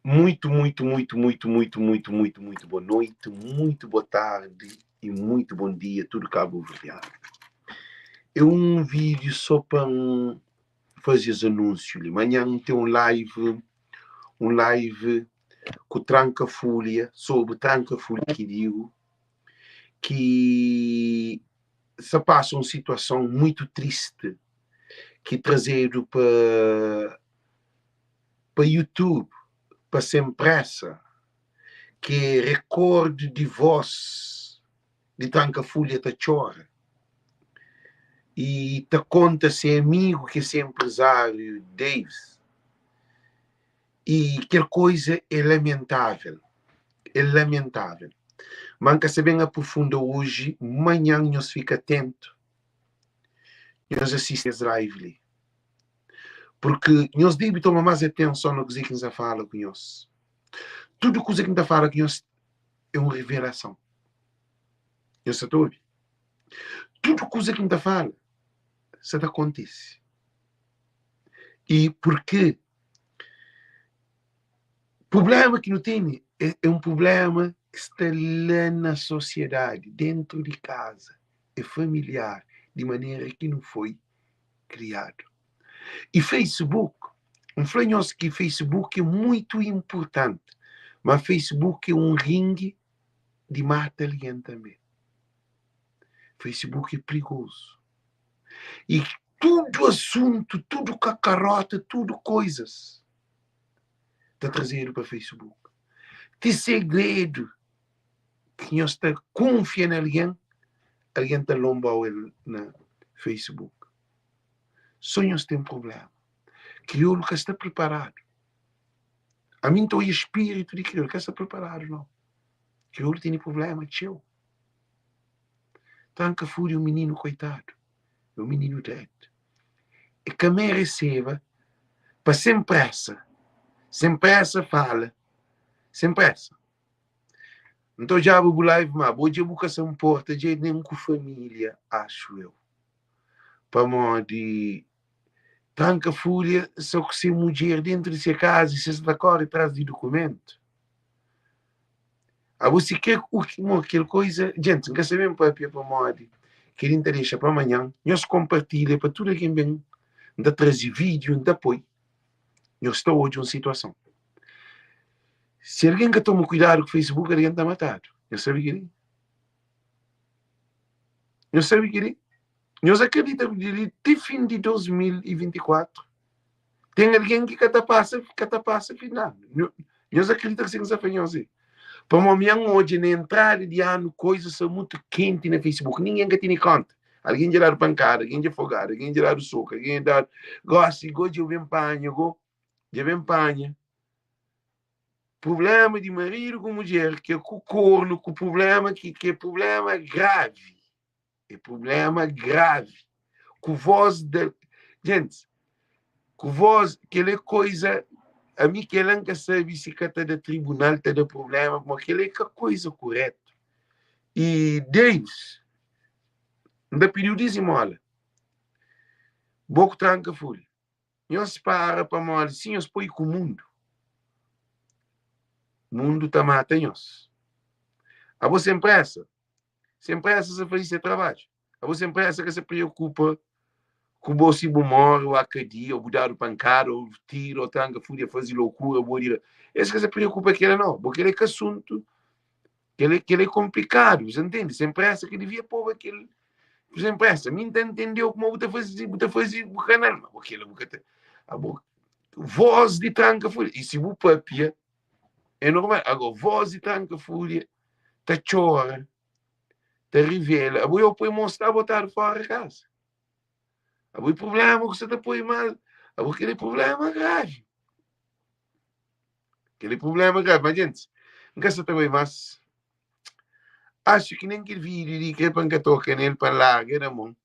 Muito, muito, muito, muito, muito, muito, muito, muito boa noite, muito boa tarde e muito bom dia, tudo cabo-verdiano. É um vídeo só para um fazer esse anúncio. Manhã tem um live, um live com Tranca Folha, sobre Tranca Folha que digo, que se passa uma situação muito triste que trazido para para YouTube, para Sem Pressa, que é recorde de voz de Tranca Folha ta txora e ta conta se amigo que é empresário Davis e aquela coisa é lamentável é lamentável mas nunca se bem aprofunda hoje manhã nós fica atento nós assiste esse live ali porque nós devemos tomar mais atenção no que a fala com nós tudo coisa que a fala com nós é uma revelação eu só estou ouvir tudo coisa que a fala só acontece e porque problema que não tem é, é um problema que está lá na sociedade, dentro de casa, é familiar, de maneira que não foi criado. E Facebook, um falei que Facebook é muito importante, mas Facebook é um ringue de mata alguém também. Facebook é perigoso. E tudo assunto, tudo cacarota, tudo coisas está trazido para Facebook. Que segredo que nós está confia em alguém, alguém está lombando ele na Facebook. Só nós tem problema. Crioulo que está preparado. A mim estou espírito de crioulo que está preparado, não. Crioulo tem problema, teu. Tranca fúria o menino coitado. É o menino direto. E que me receba para sem pressa. Sem pressa fala. Sem pressa. Então já vou live, mas vou já buscar sem porta, já nem com família, acho eu. Para de tranca fúria, só que se mulher dentro de sua casa e se está corre atrás de documento. A você quer o que aquela coisa, gente, não quer saber para para modo que ele deixa para amanhã, nós compartilha para tudo quem vem, não trazer vídeo, não apoio. Eu estou hoje em uma situação. Se alguém que toma cuidado com o Facebook, alguém está matado. Eu sabe que Eu sabe que Nós acreditamos que até fim de 2024 tem alguém que cata passa, cata passa final. Nós acreditamos que se faz assim. Para o hoje, na entrada de ano, coisas são muito quentes no Facebook. Ninguém que tem conta. Alguém já dá pancada, alguém já afogado, alguém já dá soco, alguém dá... Gosta, gosta de bem panha, go, já bem panha. Problema de marido com mulher, que é com corno, com problema, que, que é problema grave. É problema grave. Com voz de... Gente, com voz, que é coisa... A mim que ela nunca sabe se que está da tribunal, está da problema, mas aquilo é que coisa correta. E Deus, ainda pediu dizimola. Boco tranca folha. Nós para para morrer, sim, nós põe com o mundo. O mundo tá mata nós. A você empresa, se empresa se faz esse trabalho. A você empresa que se preocupa com o bolso morre, ou a cadeia, ou mudar o pancada, ou tiro, ou tranca fúria, fazer loucura, ou ir. Esse que se preocupa que ele não, porque ele é que assunto, que ele, que ele é complicado, você entende? Se empresa que devia pôr aquele. Você empresa, mim tá entendeu como você fazer, você fazer o canal, mas aquele a boca, voz de tranca fúria. E se o papia é normal. Agora, voz de tranca fúria, tá chora, tá revela. A eu põe mostrar botar fora de casa. A o problema que você tá põe mal, a aquele problema grave. Aquele problema grave, mas gente, não quer saber mais. Acho que nem que vídeo de que para que toca nele para largar na mão.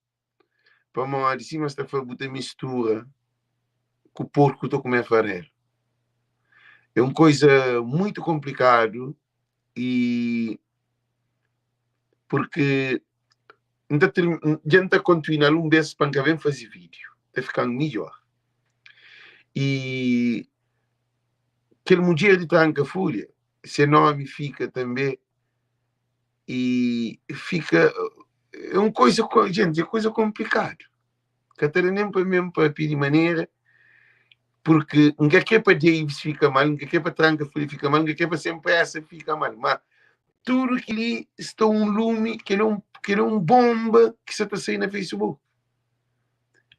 Para mão de cima está fazendo mistura com o porco estou comendo farelo. É uma coisa muito complicado e porque gente continuar um desses para que vem fazer vídeo, vai ficar melhor. E Kel mudjer di Tranka Fulha, se nomi fika tanbe e fika é un koisa, gente, é koisa konplikadu. Ka ta da nen pa mesmu papia di manera, purki N ka kre pa Davis fika mal, N ka kre pa Tranka Fulha fika mal, N ka kre pa Sem Pressa fika mal, ma tudu kili sta un lumi, kel é un bonba ki sa ta sai na Facebook.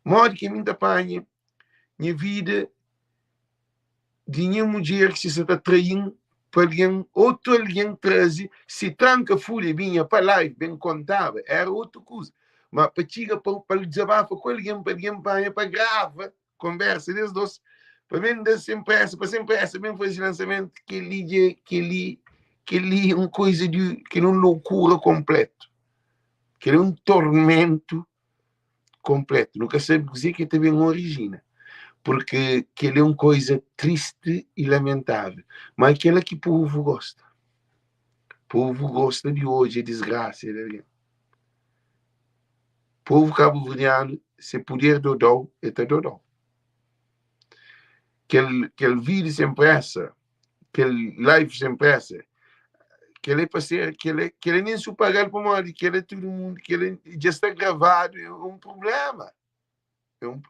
Modi ki mi N ta panha nha vida di nha mudjer ki si sa ta trai-m pa algen, otu algen traze, si Tranka Fulha binha pa live ben kontaba, era otu kuza. Ma pa txiga pa pa el dizabafa ku algen, pa algen panha pa grava konversa des dos, pa ben da Sem Pressa, pa Sem Pressa ben faze lansamentu, kel-li dja, kel-li, kel-li é un koisa di, kel-li é un lokura konpletu, kel-li é un tormentu konpletu. Nu ka sabe kuzê ki ta ben orijina, purke kel-li é un koisa tristi i lamentável. Má é kel-la ki povu gosta. Povu gosta di odja disgrasia di algen. Povu kabuverdianu, se puder dodau, el ta dodau. Kel, kel vídiu Sem Pressa, kel live Sem Pressa, kel é pa ser, kel é, kel é nen su paga-l pamodi kel é tudu mundu, kel é, dja sta gravadu, é un problema. É un,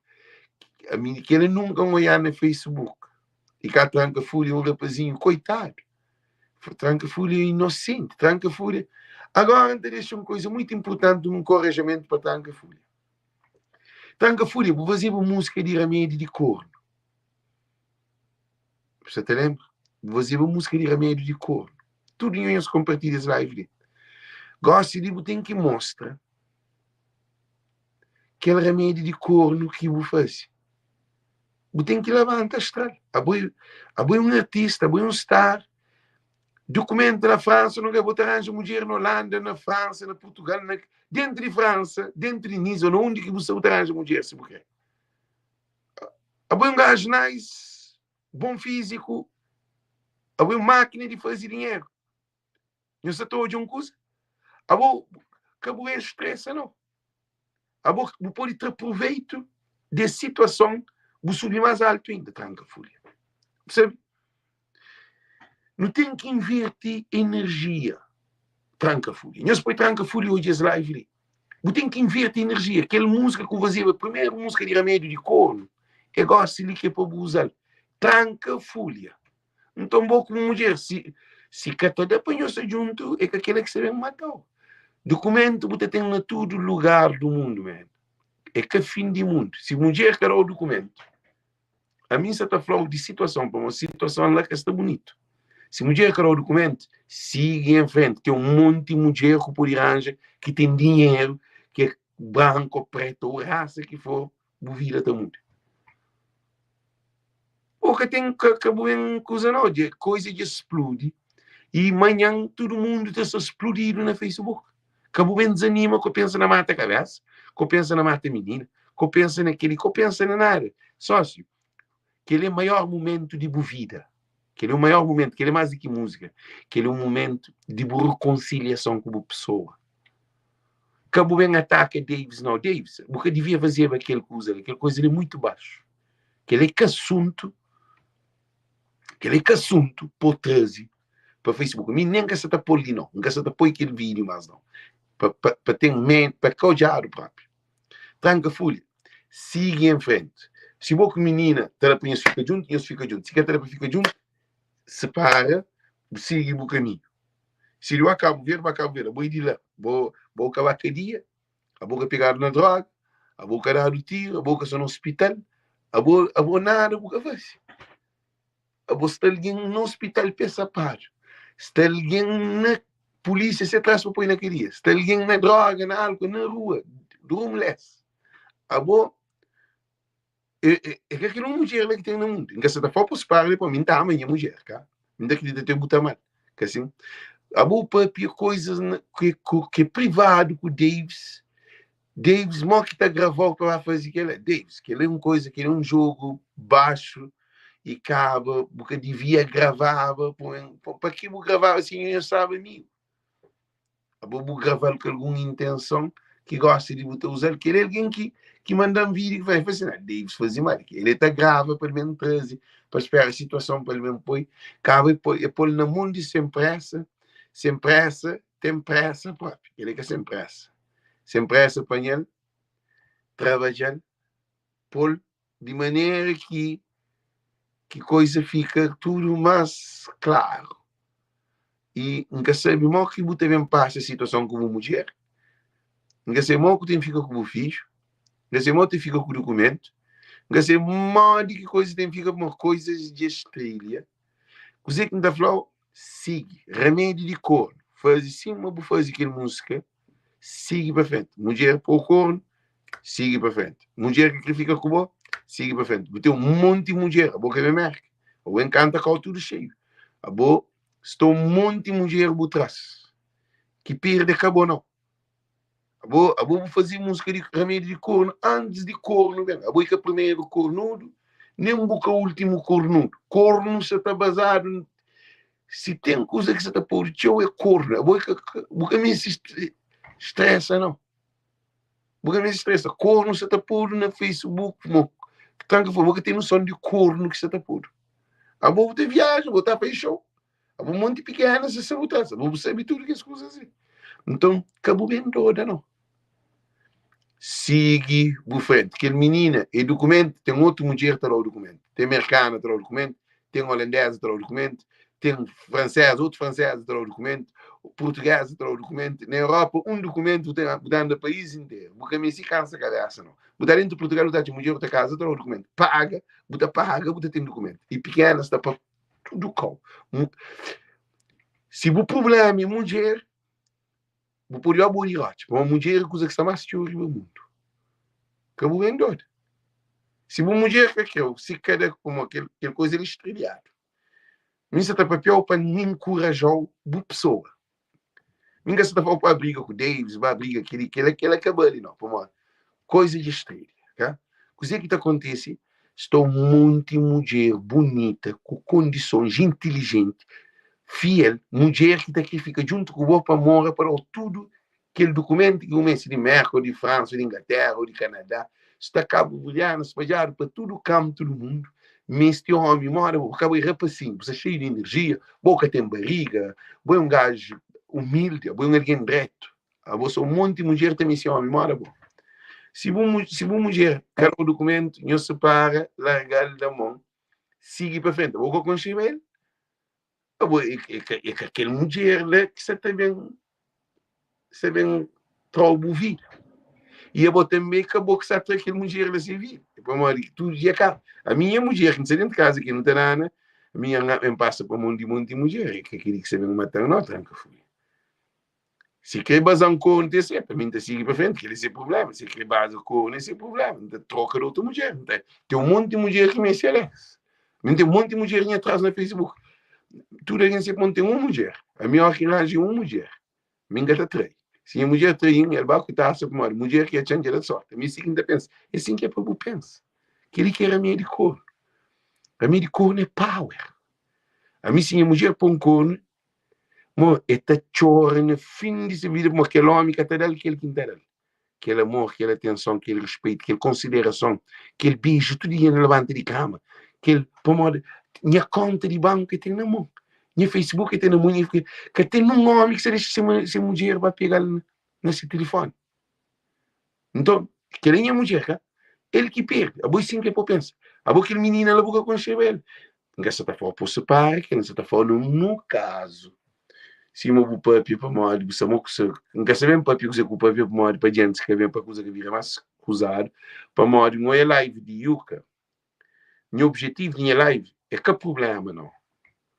ami kel é nunka N oiá na Facebook. E ka Tranka Fulha un rapazinhu koitadu. Tranka Fulha é inosenti, Tranka Fulha. Agora N ta dexa un koisa muitu inpurtanti, un nkorajamentu pa Tranka Fulha. Tranka Fulha, bu fazeba múzika di ramedi di kornu. Bu sa ta lenbra? Bu fazeba múzika di ramedi di kornu. Tudu nhos konpartilha es live li. Gosi li bu ten ki mostra kel ramedi di kornu ki bu faze. Bu ten ki labanta astral. Abo é, abo é un artista, abo é un star. Dokumenta na Fransa, no bu ta ranja mudjer na Holanda, na Fransa, na Portugal, na, dentru di Fransa, dentru di Niza, na undi ki bu sta, bu ta ranja mudjer si bu kre. Abo é un gajo nice, bom físico, abo é un máquina di faze dinheru. Nhu sa ta odja un kuza? Abo ka bu estresa nau. Abo bu pode tra proveitu des situason, bu subi más altu inda, Tranka Fulha. Bu sabe? Nu ten ki inverti enerjia, Tranka Fulha. Nhos poi Tranka Fulha odja es live li. Bu ten ki inverti enerjia. Kel múzika ku fazeba, primeru múzika di Ramédio di Kornu, é gosi li ki é pa bu uza-l. Tranka Fulha. Nton bo ku bu mudjer, si si ka ta da pa nhos sta djuntu, é ka kila ki sta ben matau. Dukumentu bu ta ten na tudu lugar du mundu, man. É ka fin di mundu. Si mudjer ka dau dukumentu, ami N sa ta flau di situason, pamodi situason la ka sta bunitu. Si mudjer ka dau dukumentu, sigi en frenti. Ten un monti mudjer ku pudi ranja ki ten dinheru, ki é branku ô pretu ô rasa ki for, bu vida ta muda. Bo ka ten ka, ka bu ben kuza nau, dja koisa dja spludi i manhan tudu mundu ta sta spludidu na Facebook. Ka bu ben dizanima ko pensa na mata kabesa, ko pensa na mata minina, ko pensa na keli, ko pensa na nada. Sósiu, kel é maior mumentu di bu vida. Kel é o maior mumentu, kel é más di ki múzika. Kel é un mumentu di bu rekonsiliason ku bu pesoa. Ka bu ben ataka Davis nau. Davis, bu ka divia fazeba kel kuza li. Kel kuza li é muitu baxu. Kel é ka asuntu, kel é ka asuntu pa traze pa Facebook. Mi nen ka sa ta pô-l li nau. N ka sa ta poi kel vídiu más nau. Pa, pa, pa ten men, pa ka odjadu própi. Tranka fulha, sigi en frenti. Si bo ku minina ta da pa nhos fika djuntu, nhos fika djuntu. Si ka ta da pa fika djuntu, separa, bu sigi bu kaminhu. Si di ba Kabu Verdi, ba Kabu Verdi. Abo é di la. Bo, bo ka ba kadia, abo ka pegadu na droga, abo ka dadu tiru, abo ka sta na ospital, abo, abo nada bu ka fase. Abo sta algen na ospital pé sapadu, sta algen na polísia se tras pa poi na kadia, sta algen na droga, na álcool, na rua, homeless. Abo é, é, é ka kel un mudjer la ki ten na mundu. N ka sa ta fla pa spara li pa mi, N ta ama nha mudjer, ka? N ta kridita te bu ta amal, ka sin? Abo papia koisas na, ki, ki é privadu ku Davis, Davis mo ki ta gravau pa ba faze kela? Davis, kela é un koisa, kela é un jogu baxu i kaba, bu ka divia gravaba, pa ki bu gravaba si nho staba amigu? Abo bu graval ku algun intenson? ki gosta di bu ta uza-l. Kel algen ki ki manda-m vídiu ki fla, fla assim, Davis faze mal. El ta grava pa el ben traze, pa spera situason pa el ben poi. Kaba e poi, e pô-l na mon di Sem Pressa. Sem Pressa ten pressa propi. El é ka sem pressa. Sem Pressa panha-l, trabadja-l, pô-l di manera ki ki koisa fika tudu más klaru. I N ka sabe mo ki bu ta ben pasa situason ku bu mudjer, N ka sabe mo ku ten fika ku bu fidju, N ka sabe mo ten fika ku dukumentu, N ka sabe modi ki koisa ten fika, pamodi koisas dja strilha. Kuzê ki N ta fla-u? Sigi ramedi di kornu, faze sima bu faze kel múzika. Sigi pa frenti. Mudjer pô kornu, sigi pa frenti. Mudjer ki kre fika ku bo, sigi pa frenti. Bu ten un monti mudjer, abo ka ben Merka, abo ben kanta kau tudu xeiu. Abo sta un monti mudjer bu tras, ki perde ka bo nau. Abo, abo bu faze múzika di ramedi di kornu antis di kornu ben. Abo i ka primeru kornudu, nen bu ka últimu kornudu. Kornu sa ta bazadu Si ten kuza ki sa ta podu txeu é kornu. Abo ka, bu ka meste stresa nau. Bu ka meste stresa. Kornu sa ta podu na Facebook mo. Tranka fla, bu ka ten noson di kornu ki sa ta podu. Abo bu ta viaja, bu ta fai show. Abo monti pikena sa sa bu ta, abo bu sabe tudu kes kuzas li. Nton, ka bu ben doda nau. Sigi bu frenti. Kel minina é dukumentu, ten otu mudjer ta da-u dukumentu. Ten merkana ta da-u dukumentu, ten olandeza ta da-u dukumentu, ten franseza, otu franseza ta da-u dukumentu, portugeza ta da-u dukumentu. Na Europa, un dukumentu bu ta bu ta anda país interu. Bu ka meste kansa kabesa nau. Bu ta dentu Purtugal, bu ta atxa mudjer, bu ta kaza, ta da-u dukumentu. Paga, bu ta paga, bu ta ten dukumentu. I pikena sta pa tudu kau. Si bu prublema é mudjer, Bu pode ó boi di rotxa, pamodi mudjer é kuza ki sta más txeu riba mundu. Ka bu ben doda. Si bu mudjer ka kreu, si kada pamodi kel, kel kuza li strilhadu. Mi sa ta papiau pa N inkurajau bu pesoa. Mi ka sa ta flau pa briga ku Davis, ba briga keli, kela, kela ka bali no, pamodi koisa dja strilha, ka? Kuzê ki ta kontise? Sta un monti mudjer bunita, ku kondisons, intilijenti, fiel, mudjer ki ta kre fika djuntu ku bo pa mora, pa da-u tudu kel dukumentu ki bu meste di Merka, ô di Fransa, ô di Inglatéra, ô di Kanadá. Sta kabuverdianu spadjadu pa tudu kantu di mundu, meste ómi moda bo. Ka bo é rapasinhu, bu sta xeiu di inerjia, bo ka ten bariga, bo é un gaju umildi, bo é un algen dretu. Abo so un monti mudjer ta meste omi moda bo. Si bu si bu mudjer ka dau dukumentu, nho separa, largal da mon, sigi pa frenti. Abo ka konxeba el? Abo e ka e ka kel mudjer la ki sa ta ben sa ben trau bu vida. I abo tanbe ka bo ki sa tra kel mudjer la se vida. Pamodi ki tudu dja kaba. Ami nha mudjer ki N sta dentu kaza ki nu ta dana, ami N pasa pa mon di monti mudjer, e ka keli ki sa ben matan no, tranka fulha. Si kre baza-m kornu ta seta, mi N ta sigi pa frenti, kel-li é se prubléma. Si kre baza kornu é se prubléma. N ta troka di otu mudjer. N ta ten un monti mudjer ki meste Alex. Mi N ten un monti mudjer nha tras na Facebook. Tudu algen sabe ma N ten un mudjer. Ami óras ki N ranja un mudjer, mi N ka ta trai. Si nha mudjer trai-m, el ba ku tasa pamodi mudjer ki atxa-m dja da sorti. Ami é si ki N ta pensa. É sin ki é pa bu pensa. Kel-li ki é ramedi kornu. Ramedi kornu é power. Ami si nha mudjer pô-m kornu, Mo e ta txora na fin di se vida pamodi kel ómi ka ta da-l kel ki N ta da-l. Kel amor, kel atenson, kel rispeitu, kel konsiderason, kel beju tudu dia na labanta di kama, kel pamodi nha konta di banku e ten na mon, nha Facebook e ten na mon, nha ka ten nun ómi ki sa dexa se se mudjer ba pega-l na se tilifoni. Nton, kel é nha mudjer, ka? El ki perde. Abo é sin ki é pa bu pensa. Abo kel minina la bu ka konxeba el. N ka sa ta fla-u pa bu separa kel, N sa ta fla-u nu kazu. Sima bu papia pamodi bu sta mo ku sa, N ka sa ben papia kuzê ku papia pamodi pa djentis ka ben pa kuza ka bira más kuzadu, pamodi N oia live di Yuka, nha objetivu di nha live é ka prubléma nau,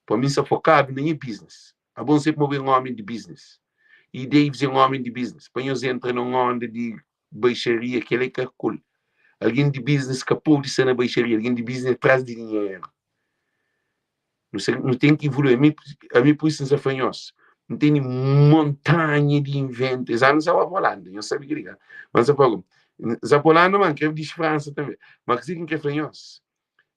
pa mi N sta fokadu na nha business. Abo N sabe ma bu é un ómi di business i Davis é un ómi di business, pa nhos entra na un onda di baixaria kel é ka kul. Algen di business ka pode sta na baixaria, algen di business é tras di dinheru. Nu sta, nu ten ki evolui. Ami, ami pur isu N sta fla nhos, N tene montanha di inventu. Es anu N sta ba pa Holanda, nhos sabe kel-li ka? Ma N sta fla, N sta pa Holanda ma N kre dixi Fransa tanbe. Ma kuzê ki N kre fla nhos,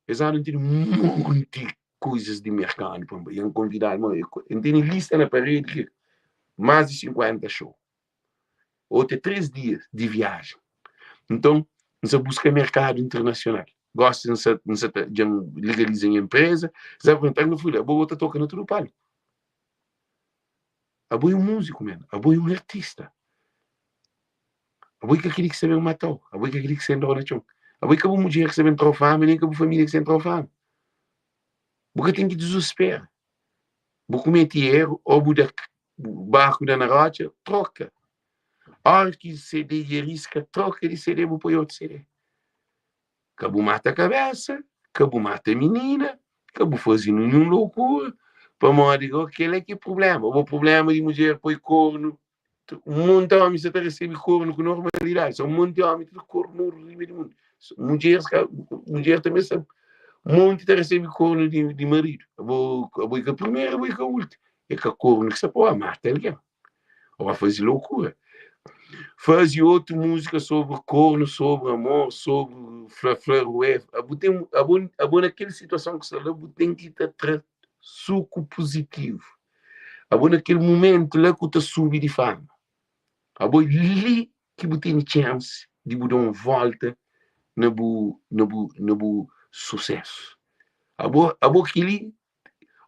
es anu N tene monti kuzas di merkadu pa N bai. N konvidadu, ma N tene lista na paredi ki más di 50 show. Otu é 3 dia di viajen. Nton, N sa buska merkadu internasional. Gosi N sa, N sa ta, dja N legaliza nha enpreza. Zé pergunta-m, Nha filhu, abo bo ta toka na tudu palku? Abo é un múziku, man. Abo é un artista. Abo é ka kel-li ki sta ben mata-u. Abo é ka kel-li ki sta entra-u na txon. Abo é ka bu mudjer ki sta ben tra-u fama, nen ka bu família ki sta ben tra-u fama. Bu ka ten ki dizuspera. Bu kumete eru ô bu da barku da na rótxa, troka. Óra ki CD dja riska, troka di CD bu poi otu CD. Ka bu mata kabésa, ka bu mata minina, ka bu faze ninhun lokura, pamodi go kel-la ki é prubléma. Bo prubléma di mudjer poi kornu, un monti ómi sa ta resebe kornu ku normalidadi, sa un monti ómi ta kornu riba di mundu. Mudjeris ka, mudjer tanbe sa monti ta resebe kornu di, di maridu. Abo, abo é ka primeru, abo é ka últimu. É ka kornu ki sa poi mata algen. Ô ba faze loucura. Faze otu múzika sobri kornu, sobri amor, sobri fla fla ruê. Abo ten, abo, abo na kel situason ki sta la, bu ten ki ta tra suku puzitivu. Abo na kel mumentu la ku ta subi di fama. Abo li ki bu tene txansi di bu da un volta na bu, na bu, na bu susesu. Abo, abo kili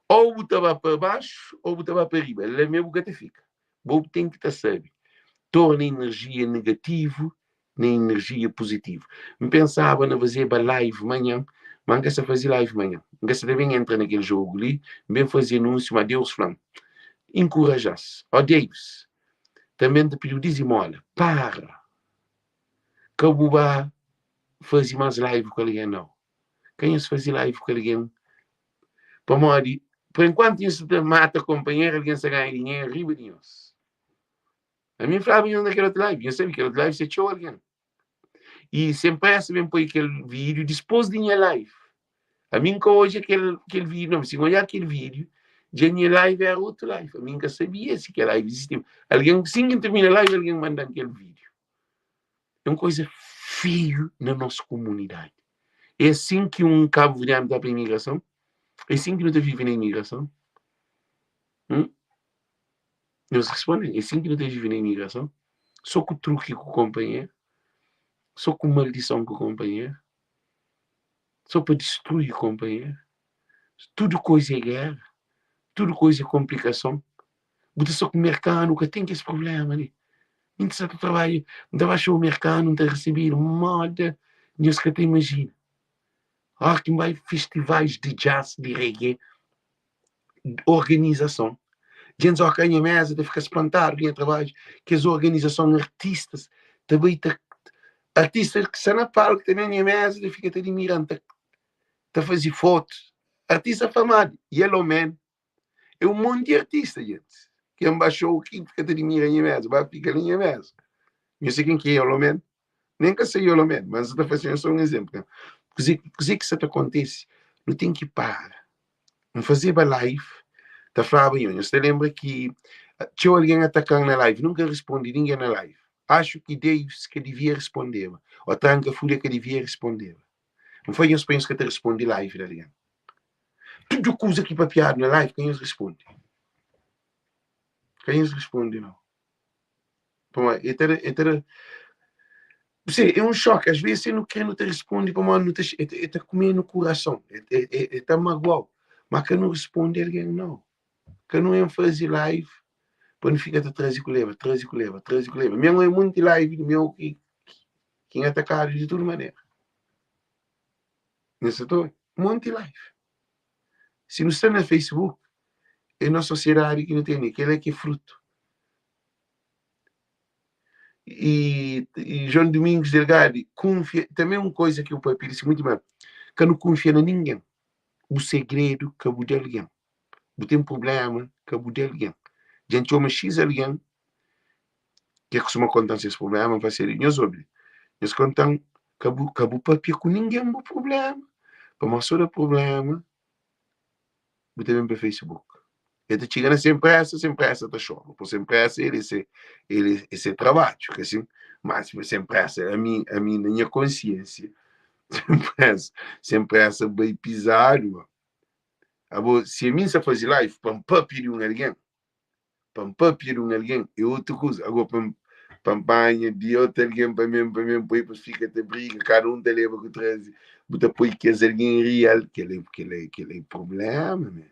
Ou bu ta ba pa baxu ou bu ta ba pa riba, la mé bu ka ta fika. Bo bu ten ki ta sabe torna enerjia negativu na enerjia puzitivu. N pensaba na fazeba live manhan, ma N ka sa faze live manhan. N ka sa ta ben entra na kel jogu li, N ben faze anúnsiu, ma Deus fla-m, Inkuraja-s. Ó Deus, tanbe N ta pidi-u dizimola, para, ka bu ba faze más live ku algen, nau. Ka nhos faze live ku algen Pamodi, pa enkuantu nhos sta ta mata konpanheru, algen sta ganha dinheru riba di nhos. Ami N flaba nhos na kel otu live, nhos sabe kel otu live sta txeu algen. I Sem Pressa ben poi kel vídiu dispôs di nha live. Ami N ka odja kel, kel vídiu não, si N odja kel vídiu, dja nha live era otu live. Ami N ka sabia si kel live izistiba. Algen, sin ki N termina live, algen manda-m kel vídiu. É un koza feiu na nos komunidadi. É asin ki un kabuverdianu ta pa imigrason? É asin ki nu ta vive na imigrason? Hum? Nhos responde, é asin ki nu ta vive na imigrason? Sô ku truki ku konpanheru? Sô ku maldison ku konpanheru? Sô pa distrui konpanheru? Tudu koza é géra? Tudu koza é konplikason? Bu ta sta ku merkanu, ka ten kes prubléma li. Mi N ta sta ta trabadja, N ta ba xou merkanu, N ta resebedu moda nhos ka ta imajina. Óra ki N bai festivais di jazz, di reggae, organizason, djentis óra ka nha méza ta fika spantadu ku nha trabadju, kes organizason, artistas ta bai ta, artistas ki sta na palku ta ben nha méza ta fika ta dimira-m, ta faze fotus, artista famadu, Yellow Man. É un monti di artista, gentis. Ken ba show ki fika ta dimira nha mesa, ba fika li nha mesa. Nho sei ken ki é Yellow Man? Nem ka sei Yellow Man, mas N ta fase nhos só un exemplo. Kuze, kuze ki sa ta kontese? Nu ten ki para. N fazeba live, ta flaba nho, nhos ta lenbra ki txeu algen ataka-m na live, nunka N responde ningen na live. Axu ki Davis ka divia respondeba, ô Tranka Fulha ka divia respondeba. N fla nhos pa nhos ka ta responde live di algen. Tudu kuza ki papiadu na live ka nhos responde. Ka nhos responde nau. Pamodi e ta e ta Você, é um choque. Às vezes, você não quer, não te responde, pamodi não te, e ta kume no coração, e, e, e ta magoau. Mas ka não responde alguém, não. Ka não em fazer live pa não fica ta traze ku leba, traze ku leba, traze ku leba. Mesmo é muito live de meu que que atacado de tudo maneira. Nhos sa ta obi? Monti live. Si nu sta na Facebook, é nos sosiedadi ki nu tene, kel-la ki é frutu. E, e João Domingos Delgado, kunfia, também un koisa ki bu papia disi muitu ben, ka nu kunfia na ningen. Bu segredu ka bu da algen. Bu ten prubléma, ka bu da algen. Dja N txoma X algen ke kustuma konta-m ses prubléma, N fla si, nhos obi, nhos konta-m, ka bu, ka bu papia ku ningen bu prubléma, pamodi si bu da prubléma, bu ta ben pa Facebook. El ta txiga na Sem Pressa, Sem Pressa ta xora, po Sem Pressa el é se, el é se trabadju, ka sin? Mas Sem Pressa, ami, ami na nha konsiensia, Sem Pressa, Sem Pressa bai pizadu, abo, si ami N sa faze live pa N papia di un algen, Pa N papia di un algen é otu kuza. Agora, pa N. Pa N panha di otu algen pa mi, pa mi poi pa fika ta briga, kada un ta leba ku traze, bu ta poi kes algen real, kel-li, kel-li, kel-li é prubléma, man.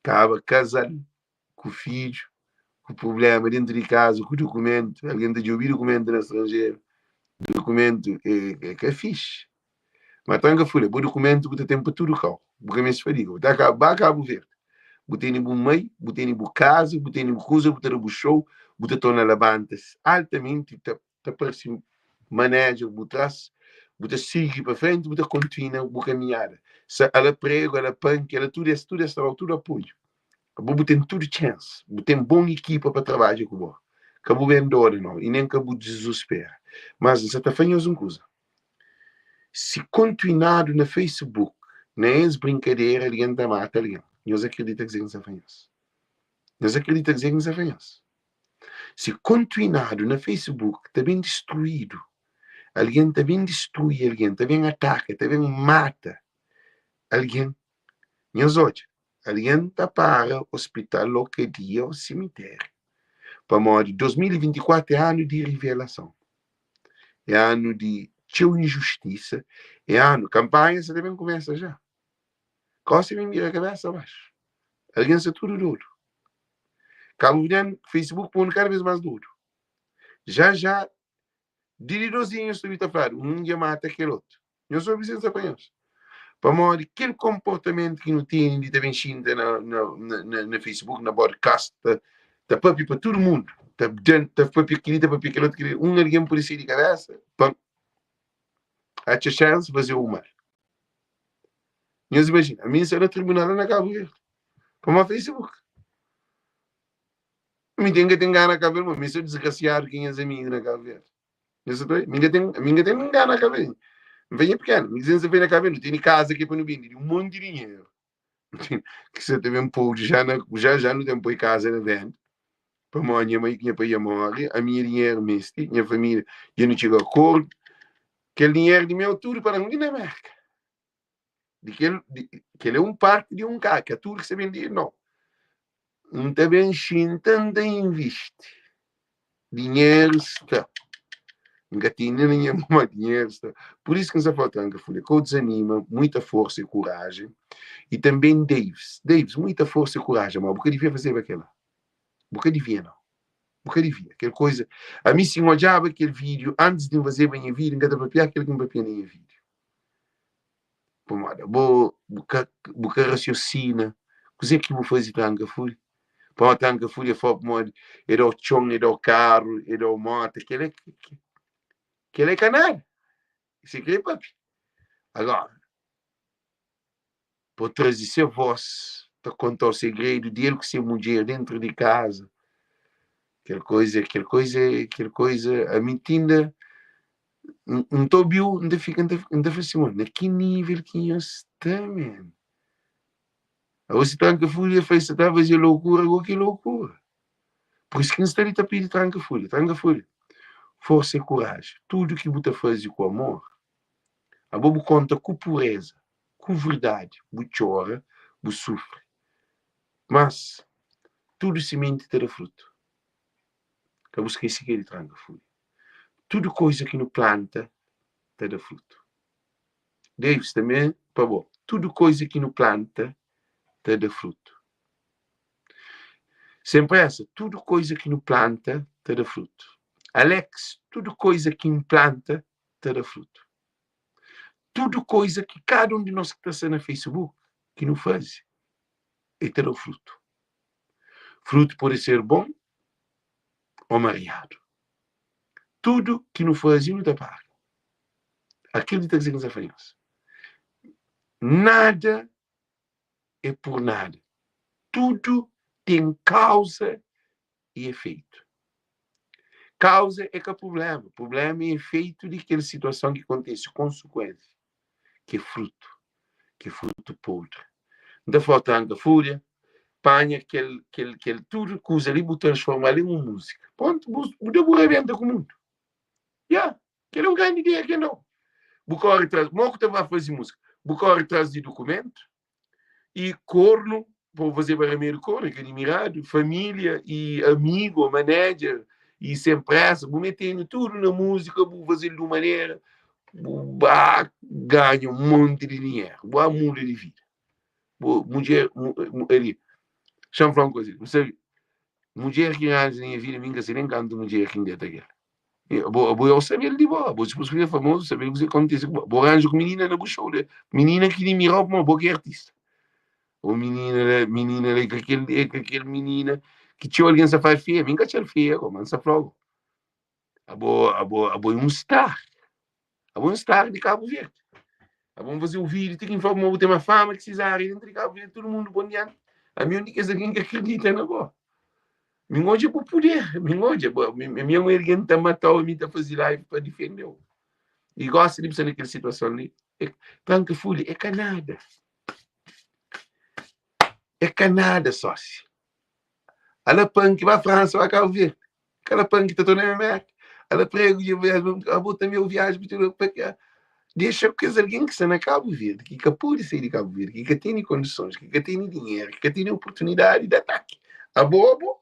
Kaba kazal ku fidju, ku prubléma dentu di kaza, ku dukumentu, algen ta djobe dukumentu na stranjeru, dukumentu é, é ka fixe. Ma tranka fulha, bu dukumentu bu ta ten pa tudu kau, bu ka meste fadiga, bu ta ba Kabu Verdi, bu tene bu mai, bu tene bu kaza, bu tene bu kuza, bu ta da bu show, bu ta torna labanta altamenti, ta, ta parse manager bu tras, bu ta sigi pa frenti, bu ta kontinua bu kaminhada. Sa ala prego, ala punk, ala tudu es, tudu es ta dau tudu apoiu. Abo bu ten tudu chance, bu ten bon ekipa pa trabadja ku bo. Ka bu ben dodu nau, i nen ka bu dizuspera. Mas N sa ta fla nhos un kuza, si kontinuadu na Facebook na es brinkadera, algen ta mata algen. Nhos akredita kuzê ki N sa fla nhos? Nhos akredita kuzê ki N sa fla nhos? Si kontinuadu na Facebook ta ben distruídu, algen ta ben distrui algen, ta ben ataka, ta ben mata algen. Nhos odja, algen ta para ospital ô kadia ô simitériu, pamodi 2024 é anu di rivelason, é anu di txeu injustisa, é anu, kanpanha sa ta ben kumesa ja. Gósi ben bira kabésa baxu, algen sta tudu dodu. Kabuverdianu, Facebook ponu kada bês más dodu. Já já, di di dozinhu nhos ta obi ta fladu, un dja mata kel otu. Nhos obi sen sabe nhos. Pamodi kel konportamentu ki nu tene di ta ben xinta na, na, na, na Facebook, na podcast, ta, ta papia pa tudu mundu, ta, ta papia kel-li, ta papia kel otu, kel-li. Un algen pode sai di kabésa, pa atxa xansi faze u mal. Nhos imajina, ami N sta na tribunal la na Kabu Verdi, pamodi Facebook. Mi ten ka ten gana Kabu Verdi, mi sou disgrasiadu ki nhas amigu na Kabu Verdi. Nhos sa ta oi? Mi ka ten, mi ka ten gana Kabu Verdi. N fenha pikenu, mi dizem sa fei na Kabu Verdi, nu tene kaza ki é pa nu bende di un monti dinheru. Ki sa ta ben podu já na, já já nu ten poi kaza na venda. Pamodi nha mai ku nha pai dja more, ami nha dinheru meste, nha família dja nu txiga akordu. Kel dinheru di meu tudu pa da-m li na Merka. Di kel, di, kel é un parti di un ka, ka tudu ki sta bendidu, nau. N ta ben xinta, N ta invisti. Dinheru sta. N ka tene na nha mon, ma dinheru sta. Pur isu ki N sta fla, Tranka Fulha, ka bu dizanima, muita forsa i kurajen. I tanben Davis, Davis, muita forsa i kurajen, ma bu ka divia fazeba kela. Bu ka divia nau. Bu ka divia. Kel koisa, ami si N odjaba kel vídiu antis di N fazeba nha vídiu, N ka ta papia kel ki N papia na nha vídiu. Pamodi abo bu ka bu ka rasiosina kuzê ki bu faze tranka fulha. Pamodi tranka fulha é fó pamodi e da-u txon, e da-u karu, e da-u mota, kel-la kel-la é ka nada. Si krê papia. Agora, pa traze se vós ta konta-u segredu di el ku se mudjer dentru di kaza, kel koisa, kel koisa, kel koisa, ami tinda N ta obi-u, N ta fika, N ta fla si, na ki nível ki nhos sta, man? Ago si tranka fulha fla sa ta faze loucura, ago ki loucura. Por isso ki N sta li ta pidi tranka fulha, tranka fulha, forsa e kuraji. Tudu ki bu ta faze ku amor, abo bu konta ku pureza, ku verdadi, bu txora, bu sufri, mas tudu simenti ta da frutu. Ka bu skese kel di tranka fulha. Tudu koisa ki nu planta ta da frutu. Davis, tanbe pa bo. Tudu koisa ki nu planta ta da frutu. Sem pressa, tudu koisa ki nu planta ta da frutu. Alex, tudu koisa ki N planta ta da frutu. Tudu koisa ki kada un di nos ki ta sta na Facebook ki nu faze, e ta da frutu. Frutu pode ser bon ô mariadu. Tudu ki nu faze nu ta paga. Akredita kuzê ki N sta fla nhos. Nada é pur nada. Tudu ten kauza i efeitu. Kauza é ka prubléma, prubléma é efeitu di kel situason ki kontise, konsekuénsia, ki é frutu, ki é frutu podri. N ta fla-u, tranka fulha, panha kel, kel, kel tudu kuza li bu transforma-l en un múzika. Prontu, bu, bu da bu rebenta ku mundu. Ya, kel é un grandi ideia ki N da-u. Bu kóre tras, mo ku ta ba faze múzika? Bu kóre tras di dukumentu i kornu, pa bu fazeba ramedu kornu, é ka dimiradu, família i amigu ô manager. I Sem Pressa, bu metenu tudu na múzika, bu faze-l di un manera, bu ba ganha un monti di dinheru, bu ba muda di vida. Bu mudjer, ali, xa-m fla un kuza, bu sabe, mudjer ki N ranja na nha vida, mi N ka sabe nen kantu mudjer ki N deta ku el. Abo, abo eu sabe-l di bo, abo dipôs ki bu é famozu, sabe kuzê ki kontise ku bo. Bu ranja ku minina na bu xou, minina ki dimira-u pamodi bo ki é artista. O minina la, minina la, é ka kel, é ka kel minina ki txeu algen sa fla feia. Mi N ka atxa-l feia go, ma N sa fla-u go. Abo, abo, abo é un star. Abo é un star di Kabu Verdi. Abo N faze un vídiu ti ki N fla-u ma bu ten ma fama ki Cesária dentru di Kabu Verdi, tudu mundu pô-m dianti. Ami é un di kes algen ki akredita na bo. Mi N odja bu puder, mi N odja, mi é un algen ki ta mata-u, mi ta faze live pa difende-u. I gosi di bu sta na kel situason li, é tranka fulha, é ka nada. É ka nada sósia. Ala panki ba Fransa, ba Cabo Verde. Kala panki ta torna Amérika. Ala prego dja viaja, abo tanbe bu viaja pa tudu pa ke. Dexa kes algen ki sta na Cabo Verde, ki ka pode sai di Cabo Verde, ki ka tene kondisons, ki ka tene dinheru, ki ka tene oportunidadi di ataki. Abo, abo,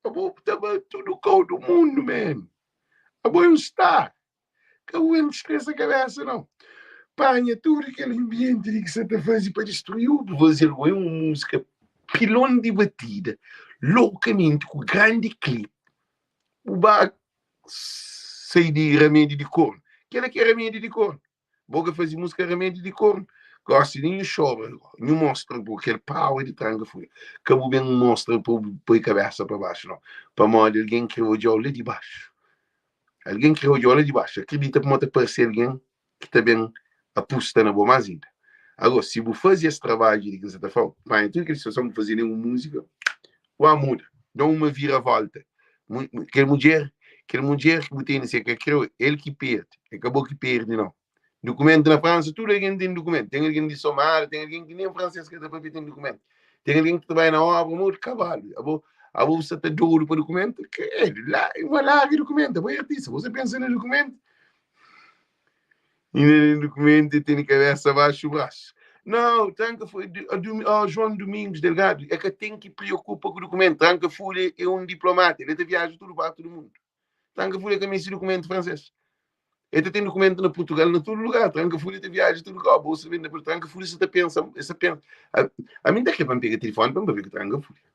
abo ta ba tudu kau du mundu, man. Abo é un star. Ka bu ben distresa kabesa nau. Panha tudu kel anbienti li ki sa ta faze pa distrui-u, bu faze el un múzika pilon di batida, loukamenti ku grandi klip, bu ba sai di ramedi di kornu. Kela ki é ramedi di kornu. Bo ka faze múzika ramedi di kornu. Gosi di nhu xobra, nhu mostra bu kel power di tranka fulha. Ka bu ben mostra pa bu poi kabesa pa baxu nau, pamodi algen kre odja-u la di baxu. Algen ki odja-u la di baxu, akridita kuma ta parse algen ki ta ben apusta na bo más inda. Agó, si bu faze es trabadju di ki N sa ta fla-u, panha tudu kel situason, bu faze li un múzika, bu muda, da uma viravolta. Kel mudjer, kel mudjer ki bu tene, si el ka krê-u, el ki perde, é ka bo ki perde, nau. Dukumentu na Fransa, tudu algen ten dukumentu. Ten algen di Somália, ten algen ki nen fransês ka ta papia ten dukumentu. Ten algen ki ta bai na obra modi kabalu. Abo, abo bu sta ta dodu pa dukumentu? Kredu, la, bu larga dukumentu, abo é artista, bo sta pensa na dukumentu? Inda ten dukumentu e tene kabesa baxu brasu. Nau, tranka foi, oh, João Domingos Delgado, é ka ten ki preokupa ku dukumentu. Tranka Fulha é un diplomata, ele ta viaja tudu parti du mundu. Tranka Fulha ka meste dukumentu fransês. El ta ten dukumentu na Purtugal, na tudu lugar. Tranka Fulha ta viaja tudu kau. Bolsa ben na Tranka Fulha sa ta pensa, el sa pensa. Ami N ta kre pa N pega tilifoni pa N papia ku Tranka Fulha.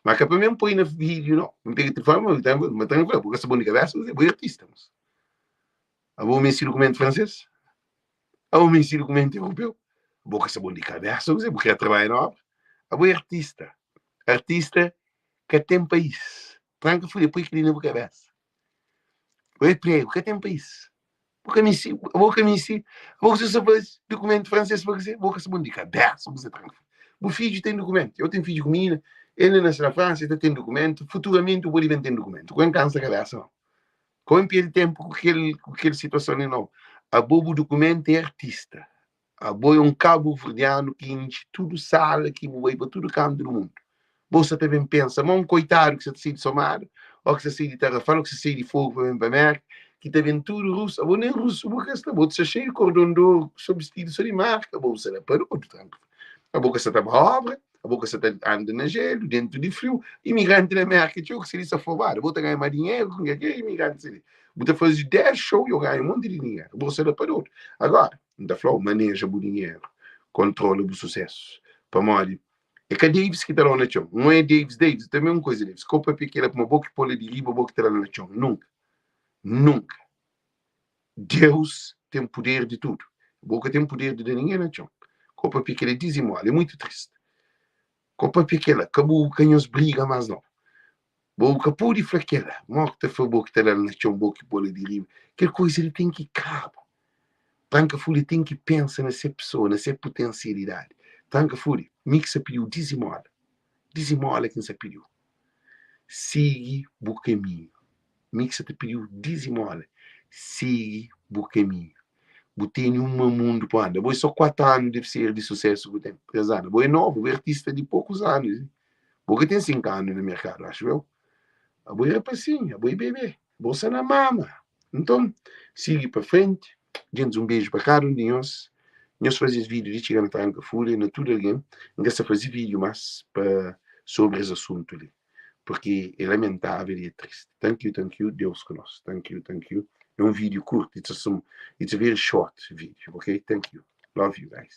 Ma ka pa mi N poi na vídiu, nau. N pega tilifoni pa N papia ku Tranka Fulha. Ma Tranka Fulha, bo ka sta bon di kabesa, bo é artista, mos. Abo meste dukumentu fransês? Abo meste dukumentu europeu? Bo ka sta bon di kabesa, bu kre trabadja na obra? Abo é artista. Artista ka ten país. Tranka Fulha, poi kel-li na bu kabesa. Bo é pregu, ka ten país. Bu ka meste, bo ka meste, bo ka sa faze dukumentu fransês pa kuzê? Bo ka sta bon di kabésa, bu sta tranka. Bu fidju ten dukumentu. Eu ten fidju ku minina, el nase na Fransa, el ta ten dukumentu. Futuramenti bu pode ben ten dukumentu. Ku N kansa kabésa nau. Ka N perde ténpu ku kel, ku kel situason li nau. Abo bu dukumentu é artista. Abo é un kabuverdianu ki intxi tudu sala ki bu bai pa tudu kantu di mundu. Bo sa ta ben pensa ma un koitadu ki sa ta sai di Somada, o ki sa sai di Tarrafal, o ki sa sai di Fogu pa ben pa Merka, ki ta ben tudu rusu. Abo nen rusu bu ka sta, bo ta sta xeiu di kordon di oru, so bistidu so di marka, abo bu sta la parodu, tranka. Abo ka sa ta ba obra, abo ka sa ta anda na jelu, dentu di friu. Imigranti na Merka é txeu ki sta li sa fobadu. Bo ta ganha ma dinheru ki kel imigranti sta li. Bu ta faze 10 xou i bu ganha un monti di dinheru. Bo sta la parodu. Agora, N ta fla-u, maneja bu dinheru, kontrola bu susésu. Pamodi é ka Davis ki ta da-u na txon. N é Davis, Davis tanbê é un koza Davis. Ka bu papia kel-la kuma bo ki pô-l di riba, bo ki ta da-l na txon. Nunka! Nunka! Deus ten puder di tudu. Bo ka ten puder di da ningen na txon. Ka bu papia kel-la, é dizimóla, é mutu tristi. Ka bu papia kel-la, ka bu, ka nhos briga más nau. Bo ka pode fla kel-la. Mó ki ta fla bo ki ta da-l na txon, bo ki pô-l di riba. Kel koza li ten ki kaba. Tranka Fulha ten ki pensa na se pesoa, na se putensialidadi. Tranka Fulha, mi ki sa pidi-u dizimola. Dizimola ki N sa pidi-u. Sigi bu kaminhu. Mi ki sa ta pidi-u dizimola. Sigi bu kaminhu. Bu tene uma mundu pa anda. Bo é so 4 anu debe ser di susesu bu ten. 3 anu. Bo é novu, bo é artista di pokus anu. Bo ka ten 5 anu na merkadu, axu eu. Abo é rapasinhu, abo é bebê. Bo sta na mama. Nton, sigi pa frenti. Gentis, un beju pa kada un di nhos. Nhos faze es vídiu li txiga na Tranka Fulha, na tudu algen. N ka sta faze vídiu más pa sobri es asuntu li. Porque é lamentável e é triste. Thank you, thank you, Deus ku nos. Thank you, thank you. É um vídeo curto, it's a very short video, ok? Thank you. Love you guys.